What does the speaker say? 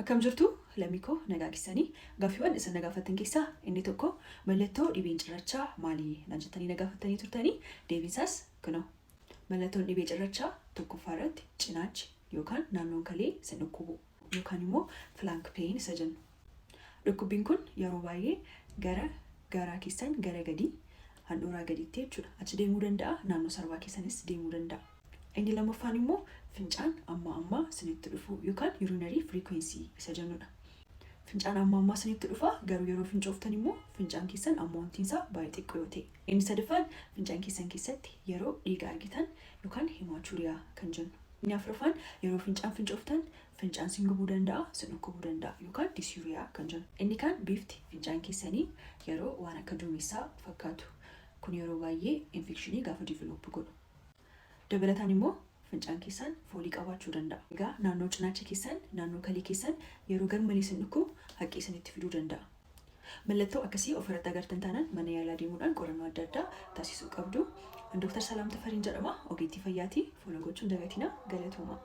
Akkam jirtu lammii koo, nagaa keessanii? Gaaffiiwwan isin na gaafattan keessaa inni tokko "Mallattoo dhibeen cirrachaa maali?" naan jettanii na gaafattanii turtanii, deebiinsaas kunoo. Mallattoon dhibee cirrachaa tokkoffaa irratti cinaachi yookaan naannoon kalee isin dhukkubu yookaan immoo flank pain isa jennu. Dhukkubbiin kun yeroo baay'ee gara garaa keessan gara gadii, handhuuraa gadiitti jechuudha. Achi deemuu danda'a, naannoo sarbaa keessanis deemuu danda'a. Inni lammaffaan immoo fincaan amma ammaa isinitti dhufu yookaan urinary frequency isa jennudha. Fincaan amma ammaa isinitti dhufa, garuu yeroo fincooftan immoo fincaan keessan amountiin isaa baay'ee xiqqoo yoo ta'e. Inni sadaffaan fincaan keessan keessatti yeroo dhiiga argitan yookaan hematuria kan jennu. Inni afuraffaan yeroo fincaan fincooftan fincaan sin gubuu danda'a, sin dhukkubuu danda'a yookaan dysuria kan jennu. Inni kaan bifti fincaan keessanii yeroo waan akka duumessaa fakkaatu. Kun yeroo baay'ee infekshinii gaafa develop godhu. Dabalataan immoo fincaan keessan foolii qabaachuu danda'a. Egaa naannoo cinaacha keessan, naannoo kalee keessan yeroo garmalee isin dhukkubu haqqii isinitti fiduu danda'a. Mallattoo akkasii ofirratti agartan taanaan mana yaalaa deemuudhaan qorannoo adda addaa taasisuu qabdu. Dooktar Salaam Tafariin jedhama. Ogeettii fayyaati. Follow gochuun dagatina. Galatooma.